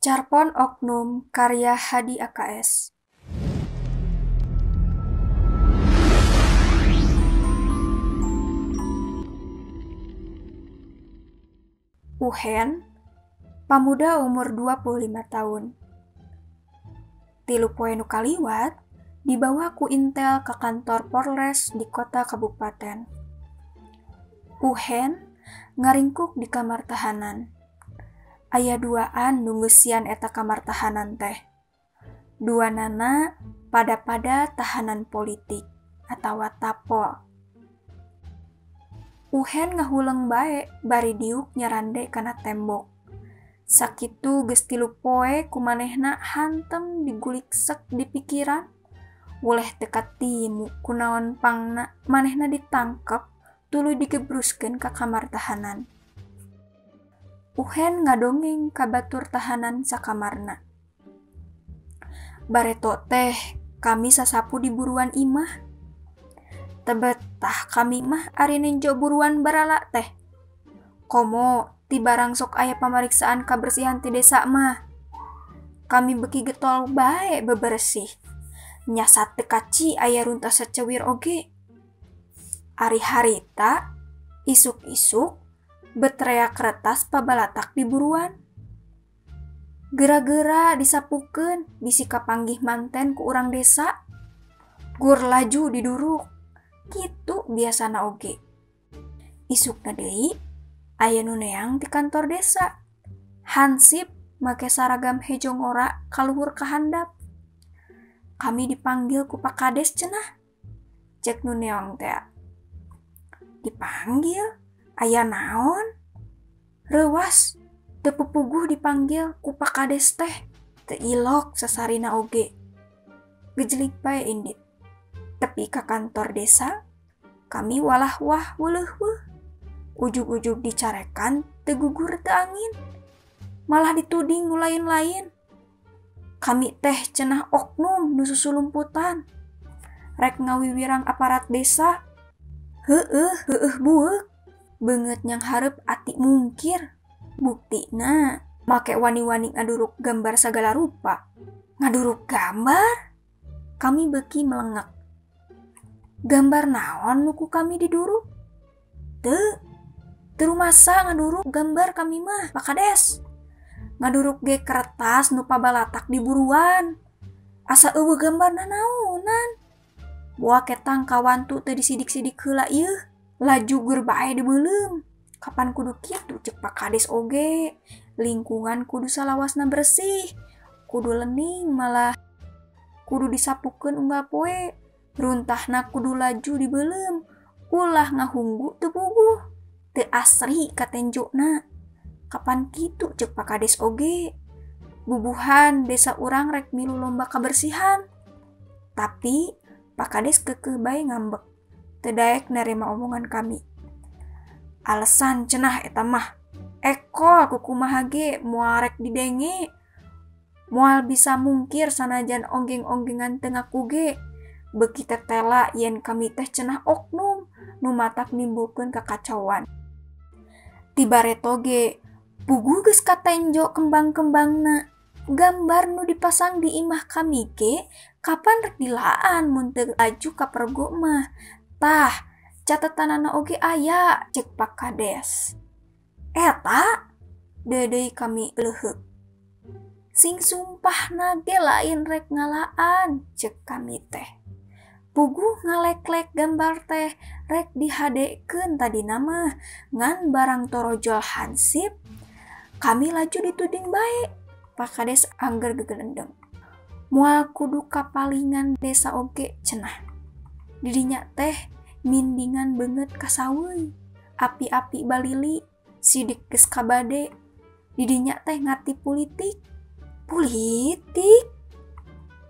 Carpon Oknum karya Hadi AKS. Uhen, pamuda umur 25 tahun. 3 poe nu kaliwat, dibawa ku intel ke kantor Polres di kota kabupaten. Uhen ngaringkuk di kamar tahanan. Aya duaan nu ngeusian eta kamar tahanan teh. Duanana pada-pada tahanan politik atawa tapol. Uhen ngahuleng bae bari diuk nyarande kana tembok. Sakitu geus 3 poe kumanehna hantem diguliksek di pikiran. Woleh teu katimu kunaon pangna manehna ditangkep tuluy digebruskeun ka kamar tahanan. Uhen ngadongeng ka batur tahanan sakamarna. Bareto teh kami sasapu di buruan imah. Tebetah kami mah ari nenjo buruan barala teh. Komo ti barang sok aya pamariksaan kabersihan ti desa mah. Kami beki getol bae bebersih. Nyasat teu kaci aya runtah sacewir oge. Ari harita isuk-isuk betreak kertas pabalatak di buruan. Gera-gera disapukeun bisi kapanggih manten ku urang desa. Gur laju diduruk. Kitu biasana oge. Isukna deui aya nu neang ti kantor desa. Hansip make saragam hejo ngora kaluhur ka handap. Kami dipanggil ku Pak Kades cenah. Cek nu neang teh. Dipanggil? Aya naon? Reuwas, teu pupuguh dipanggil ku Pak Kades teh. Teu ilok sasarina oge. Gejelig bae indit. Tepi ka kantor desa, kami walah wah weuleuh weuh. Ujug-ujug dicarekan teu gugur teu angin. Malah dituding nu lain-lain. Kami teh cenah oknum nu susulumputan. Rek ngawiwirang aparat desa. Heueuh, heueuh bueuk. Beungeut nyang hareup ati mungkir. Buktina make wani-wani ngaduruk gambar sagala rupa. Ngaduruk gambar? Kami beuki melengek. Gambar naon nu ku kami diduruk? Teu, teu rumasa ngaduruk gambar kami mah, Pak Kades. Ngaduruk ge kertas nu pabalatak di buruan. Asa eueuh gambar nanaonan. Boa ketang kawantu teu disidik-sidik heula ieu. Laju gur bae dibeuleum. Kapan kudu kitu cek Pak Kades oge. Lingkungan kudu salawasna bersih. Kudu lening malah kudu disapukeun unggal poe. Runtahna kudu laju dibeuleum. Ulah ngahunggu teu puguh. Teu asri katenjona. Kapan kitu cek Pak Kades oge. Bubuhan desa urang rek milu lomba kabersihan. Tapi Pak Kades keukeuh bae ngambek. Teu daek nerima omongan kami. Alasan cenah eta mah. Ekol kukumaha ge moal rek didenge. Moal bisa mungkir sanajan onggeng-onggengan teu ngaku ge. Beuki tetela yen kami teh cenah oknum nu matak nimbulkeun kakacauan. Ti bareto ge puguh geus katenjo kembang-kembangna. Gambar nu dipasang di imah kami ge kapan rek dilaan mun teu laju kapergo mah. Tah, catatanana oge aya cek Pak Kades. Eta deudeuy kami leuheuk. Sing sumpahna ge lain rek ngalaan cek kami teh. Puguh ngaleklek gambar teh rek dihadekeun tadina mah ngan barang torojol hansip kami laju dituding bae. Pak Kades angger gegelendeng. Moal kudu kapalingan desa oge cenah. Didinya teh mindingan beungeut kasaweuy, api-api balili, sidik geus kabade. Didinya teh ngarti politik. Politik?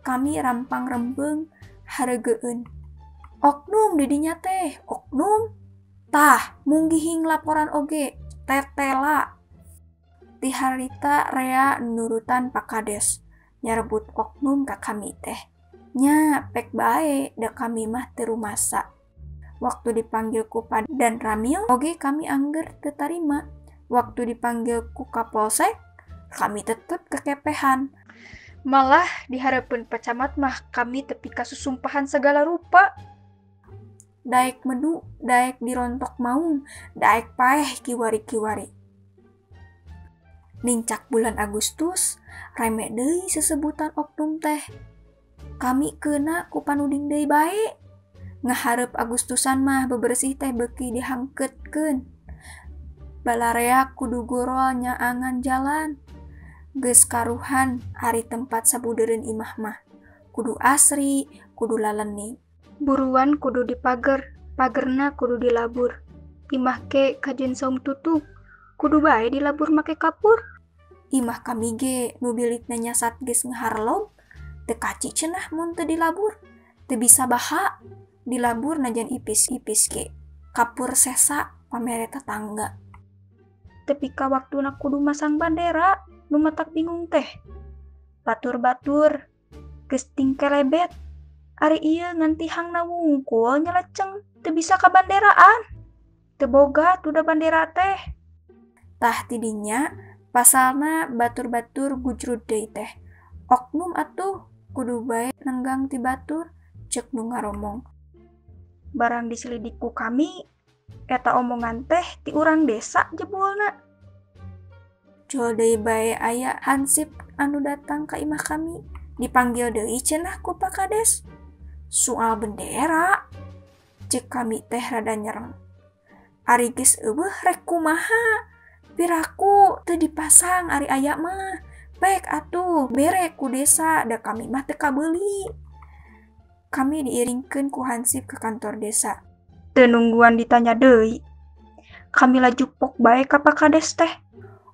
Kami rampang rembeng hareugeueun. Oknum didinya teh, oknum. Tah, munggihing laporan oge, tetela. Ti harita rea nurutan Pak Kades, nyarebut oknum ka kami teh. Nya pek bae da kami mah teu rumasa. Waktu dipanggil ku Dan Ramil oge kami angger teu tarima. Waktu dipanggil ku Kapolsek Kami tetep kekepehan. Malah dihareupeun Pak Camat mah kami tepi ka susumpahan segala rupa. Daek medu, daek dirontok maung, daek paeh kiwari-kiwari. Nincak bulan Agustus, rame deui sesebutan oknum teh. Kami keuna ku panuding deui bae. Ngahareup Agustusan mah bebersih teh beuki dihangkeutkeun. Balarea kudu gorol nyaangan jalan. Geus karuhan ari tempat sabudeureun imah mah. Kudu asri, kudu lalening. Buruan kudu dipager, pagerna kudu dilabur. Imah ke kajen saung tutup, kudu bae dilabur make kapur. Imah kami ge nu bilikna nyasat geus ngaharlob, teu kaci cenah mun teu dilabur. Teu bisa baha, dilabur najan ipis-ipis ge. Kapur sesa pamere tetangga. Tepi ka waktuna kudu masang bandera, nu matak bingung teh. Batur-batur, geus tingkelebet. Ari ieu ngan tihangna wungkul nyeleceng, teu bisa ka banderaan. Teu boga tuda bandera teh. Tah tidinya pasalna batur-batur gujrud deui teh. Oknum atuh kudu bae nenggang ti batur, ceuk nu ngaromong. Barang diselidik ku kami, eta omongan teh ti urang desa jebulna. Jol deui bae aya hansip anu datang ka imah kami, dipanggil deui cenah ku Pak Kades. Soal bendera, ceuk kami teh rada nyereng. Ari geus eueuh rek kumaha? Piraku teu dipasang ari aya mah. Pek atuh bere ku desa da kami mah teu kabeuli. Kami diiringkeun ku hansip ke kantor desa. Teu nungguan ditanya deui. Kami laju pok bae ka Pak Kades teh.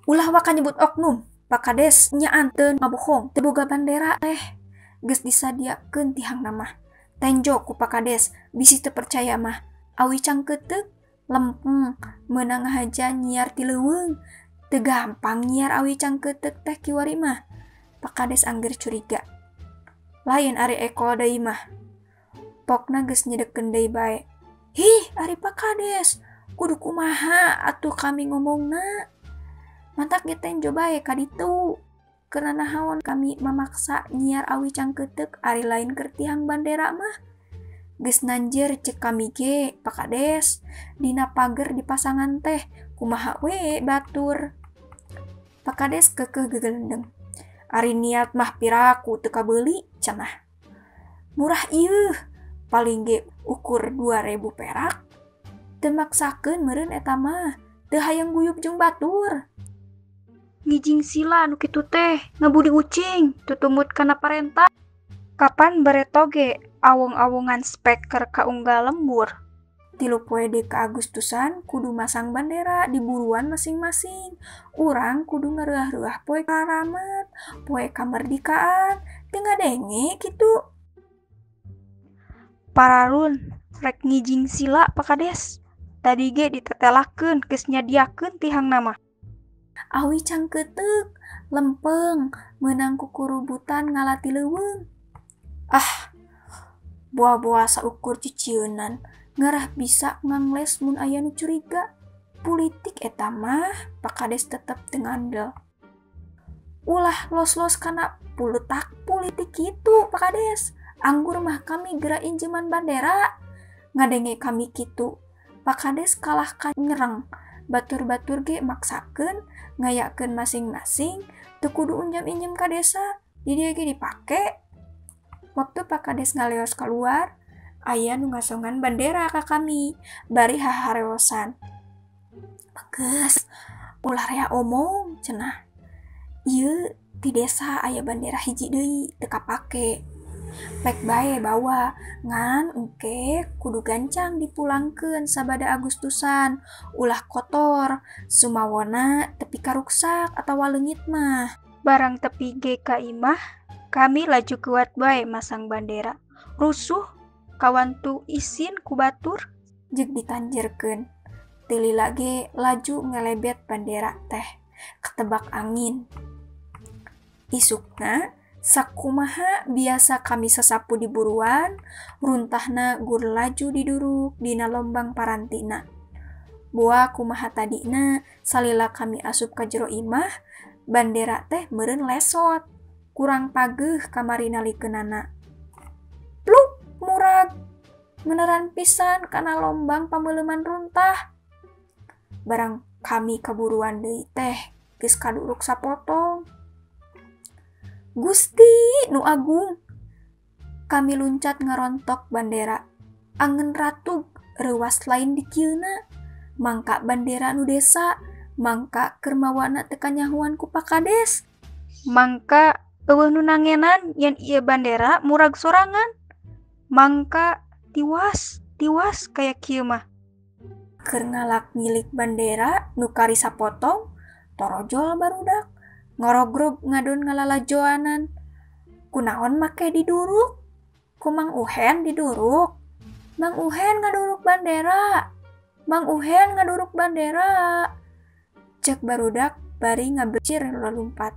Ulah waka nyebut oknum. Pak Kades nyaan teu ngabohong, teu boga bandera teh. Geus disadiakeun tihangna mah. Tenjo ku Pak Kades, bisi teu percaya mah. Awi cangkeuteuk, lempeng, meunang ngahaja nyiar ti leuweung. Teu gampang nyiar awi cangkeuteuk teh kiwari mah. Pak Kades angger curiga. Lain ari ekol deui mah. Pokna geus nyedekeun deui bae. Hih, ari Pak Kades, kudu kumaha atuh kami ngomongna. Mantak ge tenjo bae ka ditu. Keur nanahaon kami mamaksa nyiar awi cangkeuteuk ari lain keur tihang bandera mah. Geus nanjer ceuk kami ge, Pak Kades, dina pager dipasangan teh kumaha we batur. Pak Kades keukeuh gegelendeng. Ari niat mah piraku teu kabeuli cenah. Murah ieu, paling ge ukur 2000 perak. Teu maksakeun meureun eta mah, teu hayang guyub jeung batur. Ngijing sila nu kitu teh, ngabudi ucing, tutumut kana parenta. Kapan bareto ge awong-awongan speaker kaunggal lembur. 3 poe deui ka Agustusan kudu masang bandera di buruan masing-masing. Urang kudu ngareuah-reuah poe karamat, poe kamerdikaan, teu ngadenge kitu. Pararun rek ngijing sila Pak Kades. Tadi ge ditetelakeun geus nyadiakeun tihangna mah. Awi cangkeuteuk, lempeng, meunang kukurubutan ngalati leuweung. Ah, boa-boa saukur cicieunan, ngarah bisa ngangles mun aya nu curiga. Politik eta mah, Pak Kades tetep teu ngandel. Ulah los-los kana puletak politik kitu, Pak Kades. Anggur mah kami geura injeman bandera. Ngadenge kami kitu, Pak Kades kalah ka nyereng. Batur-batur ge maksakeun, ngayakeun masing-masing, teu kudu unjam-injem ka desa, di dieu ge dipake. Waktu Pak Kades ngaleos keluar, aya nu ngasongan bandera ka kami, bari hahareosan. Bagus, ulah rea omong cenah. Ieu di desa aya bandera hiji deui teu kapake. Pek bae bawa, ngan engke kudu gancang dipulangkeun sabada Agustusan, ulah kotor, sumawona tepi karuksak atawa leungit mah. Barang tepi ge ka imah, kami laju kuat bae masang bandera. Rusuh, kawantu isin ku batur. Jeung ditanjerkeun. Teu lila ge laju ngelebet bandera teh, ketebak angin. Isukna sakumaha biasa kami sasapu di buruan, runtahna gur laju diduruk dina lombang parantina. Boa kumaha tadina salila kami asup ka jero imah, Bandera teh meureun lesot, kurang pageuh kamari nalikeunana. Pluk murag, meneran pisan kana lombang pameuleuman runtah. Barang kami kaburuan deui teh geus kaduruk sapotong. Gusti nu agung, kami luncat ngarontok bandera. Angen ratug reuwas lain dikieuna. Mangka bandera nu desa, mangka keur mawana teu kanyahoan ku Pak Kades. Mangka eueuh nu nangenan yen ieu bandera murag sorangan. Mangka tiwas, tiwas kaya kieu mah. Keur ngalak ngilik bandera nu kari sapotong, torojol barudak, ngorogrog ngadon ngalalajoanan. Kunaon make diduruk? Ku Mang Uhen diduruk. Mang Uhen ngaduruk bandera. Mang Uhen ngaduruk bandera. Cek barudak bari ngabecir lalumpat.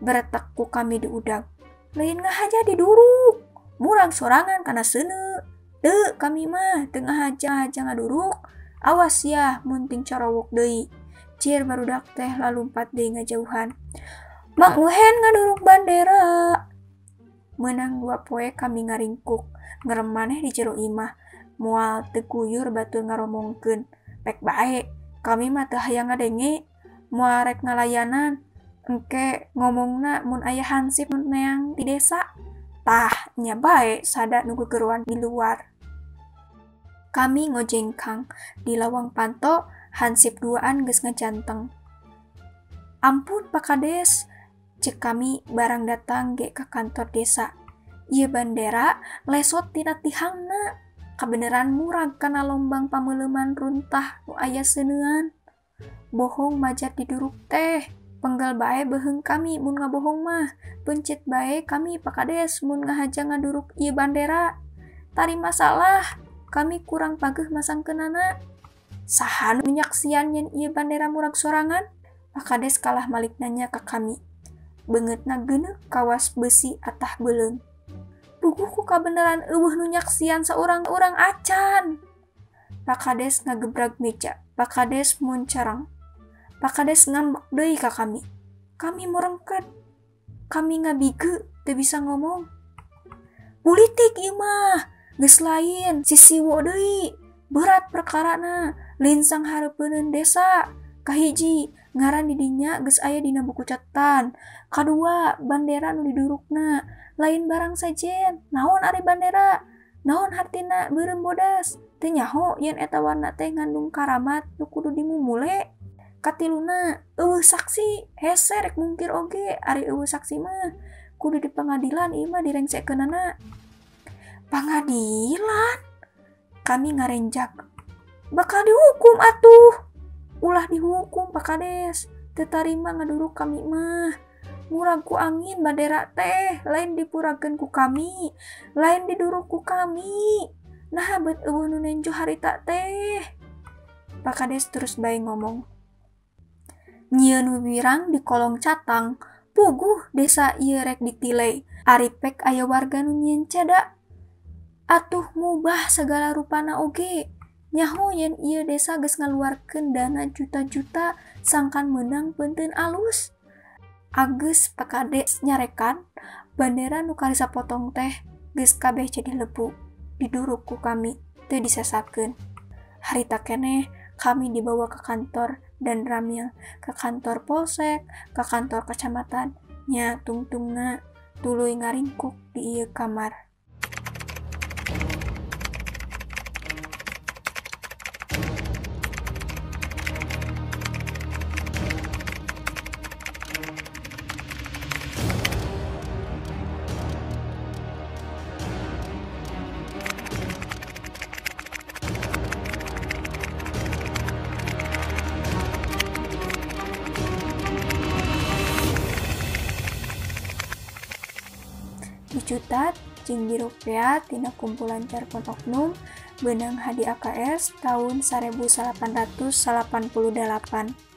Beretak ku kami diudag. Lain ngahaja diduruk. Murag sorangan kana seuneu. Teu kami mah teu ngahaja-haja ngaduruk. Awas ya mun ting corowok deui. Cir barudak teh lalumpat deui ngajauhan. Mang Uhen ngaduruk bandera. Meunang 2 poe kami ngaringkuk, ngerem maneh di jero imah. Moal teu guyur batur ngaromongkeun. Pek bae, kami mah teu hayang ngadenge. Moal rek ngalayanan. Engke ngomongna mun aya hansip mun neang di desa. Tah, nya bae sada nu gegeruan di luar. Kami ngojengkang di lawang panto, hansip duaan geus ngajanteng. Ampun Pak Kades, cek kami barang datang ge ka kantor desa. Ieu bandera lesot tina tihangna. Kabeneran murag kana lombang pameuleuman runtah nu aya seuneuan. Bohong majat diduruk teh. Penggal bae beuheung kami mun ngabohong mah. Pencit bae kami Pak Kades mun ngahaja ngaduruk ieu bandera. Tarima salah, kami kurang pageuh masangkeunana. Saha nu nyaksian yen ieu bandera murag sorangan? Pak Kades kalah malik nanya ka kami. Beungeutna geuneuk kawas beusi atah beuleum. Puguh ku kabeneran eueuh nu nyaksian saurang-urang acan. Pak Kades ngagebrag meja. Pak Kades muncarang. Pak Kades ngambek deui ka kami. Kami murengket. Kami ngabige teu bisa ngomong. Politik ieu mah geus lain sisiwo deui. Berat perkarana, linsang hareupeun desa. Kahiji, ngaran di dinya geus aya dina buku catatan. Kadua, bandera nu didurukna lain barang sajen. Naon ari bandera? Naon hartina beureum bodas? Teu nyaho yen eta warna teh ngandung karamat nu kudu dimumule. Katiluna, eueuh saksi, hese rek mungkir oge, ari eueuh saksi mah kudu di pengadilan ieu mah direngsekeunana. Pangadilan? Kami ngarenjak. Bakal dihukum atuh. Ulah dihukum Pak Kades, teu tarima ngaduruk kami mah. Murag ku angin bandera teh, lain dipuragkeun ku kami, lain diduruk ku kami. Nah bet eueuh nu nenjo harita teh. Pak Kades terus bae ngomong. Nyieun wiwirang di kolong catang, puguh desa ieu rek ditile. Ari pek aya warga nu nyieun cada. Atuh mubah segala rupana oge. Nyaho yen ieu desa geus ngaluarkeun dana juta-juta sangkan meunang peunteun alus. Agus Pak Kades nyarekan bandera nu kari sapotong teh geus kabeh jadi lebu. Diduruk ku kami, teu disesakeun. Harita keneh kami dibawa ke kantor dan ramil, ke kantor polsek, ke kantor kecamatan. Nya tungtungna tuluy ngaringkuk di ieu kamar. Dicutat jeung dirupiah tina kumpulan carpon oknum beunang Hadi AKS tahun 1888.